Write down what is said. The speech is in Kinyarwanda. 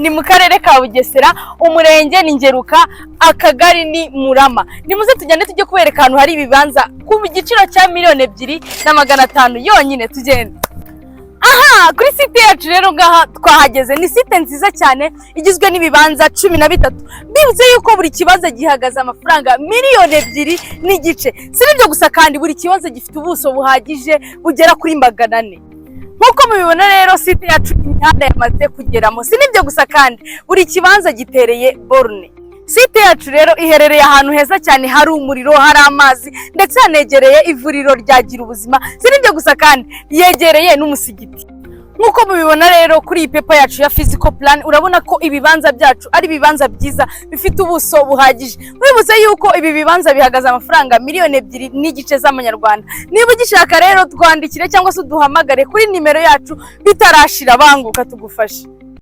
Ni mu karere ka Bugesera, umurenge ni Ngeruka, akagari ni Murama. Nimuze tugende tujye kubereka ahantu hari ibibanza ku giciro cya 2,500,000 yonyine. Tugende. Aha kuri site yacu rero, ngaha twahageze. Ni site nziza cyane igizwe n'ibibanza 13. Bivuze yuko buri kibanza gihagaze amafaranga 2.5 miliyoni. Si n'ibyo gusa kandi, buri kibanza gifite ubuso buhagije bugera kuri 400. Nk'uko mubibona rero, site yacu imihanda yamaze kugeramo. Si n'ibyo gusa kandi, buri kibanza gitereye borne. Site yacu rero iherereye ahantu heza cyane, hari umuriro, hari amazi, ndetse hanegereye ivuriro rya Gira Ubuzima. Si n'ibyo gusa kandi, yegereye n'umusigiti. Nk'uko mubibona rero kuri iyi paper yacu ya physical plan, urabona ko ibibanza byacu ari ibibanza byiza bifite ubuso buhagije. Mwibutse yuko ibi bibanza bihagaze amafaranga 2.5 miliyoni z'amanyarwanda. Niba ugishaka rero, twandikire cyangwa se uduhamagare kuri nimero yacu bitarashira. Banguka tugufashe.